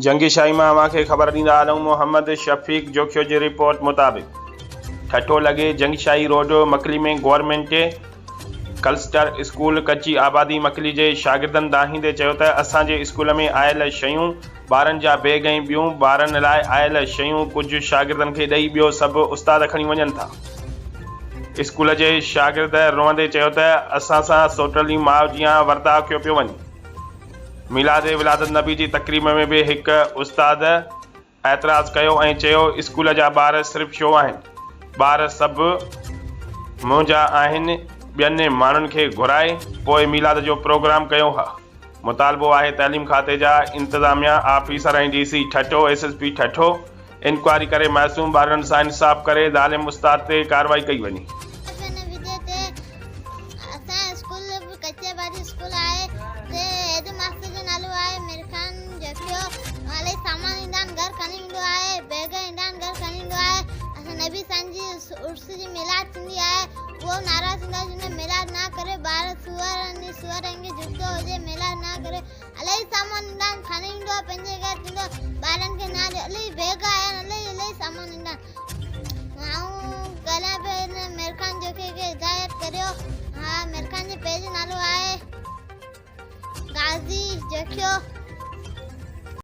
جنگي شاهي مان اوهان کي خبر ڏيندا هلون محمد شفيق جوکيو جي رپورٽ مطابق ٺٽو لڳي Jungshahi road Makli ۾ government cluster school ڪچي آبادي مڪلي جي شاگردن دانهيندي چيو ته اسان جي اسڪول ۾ آيل شيون ٻارن جا بيگ ۽ ٻيون ٻارن لاء آيل شيون ڪجهه شاگردن کي ڏئي ٻيو سڀ استاد کڻي وڃن ٿا اسڪول جي شاگرد روئندي چيو ته اسان سان سوٽلي ماء جيان ورتاء ڪيو پيو وڃي. ميلاد ولادت نبي جي تقريب ۾ به هڪ استاد اعتراض ڪيو ۽ چيو اسڪول جا ٻار صرف شو آهن، ٻار سڀ منهنجا آهن، ٻين ماڻهن کي گهرائي پوء ميلاد جو پروگرام ڪيو ها. مطالبو آهي تعليم کاتي جا انتظاميا officer ۽ D C Thatta S S P Thatta inquiry ڪري معصوم ٻارڙن سان انصاف ڪري ظالم استاد تي ڪارروائي ڪئي وڃي. هن وجهه تي اسان جو اسڪول به ڪچي واري اسڪول آهي تي هيڊ ماستر جو نالو آهي مير خان جوکيو الاهي سامان ايندا آهن گهر کڻي ويندو آهي بيگ ايندا آهن گهر کڻي ويندو آهي اسان نبي سائين جي عرس جي ميلاد ٿيندي آهي اهو ناراض ٿيندو آهي جنهن ميلاد نه ڪري ٻار سوئر ۽ سوئر رنگ جوتو هجي ميلاد نه ڪري الاهي سامان ايندا آهن کڻي ايندو آهي پنهنجي گهر ٿيندو ٻارن کي نه ڏيو الاهي بيگ آيا آهن الاهي الاهي سامان ايندا آهن آئون ڳالهايان پيو هن مير خان جوکي کي هدايت ڪريو ها مير خان جي پيء جو نالو آهي غازي جوکيو.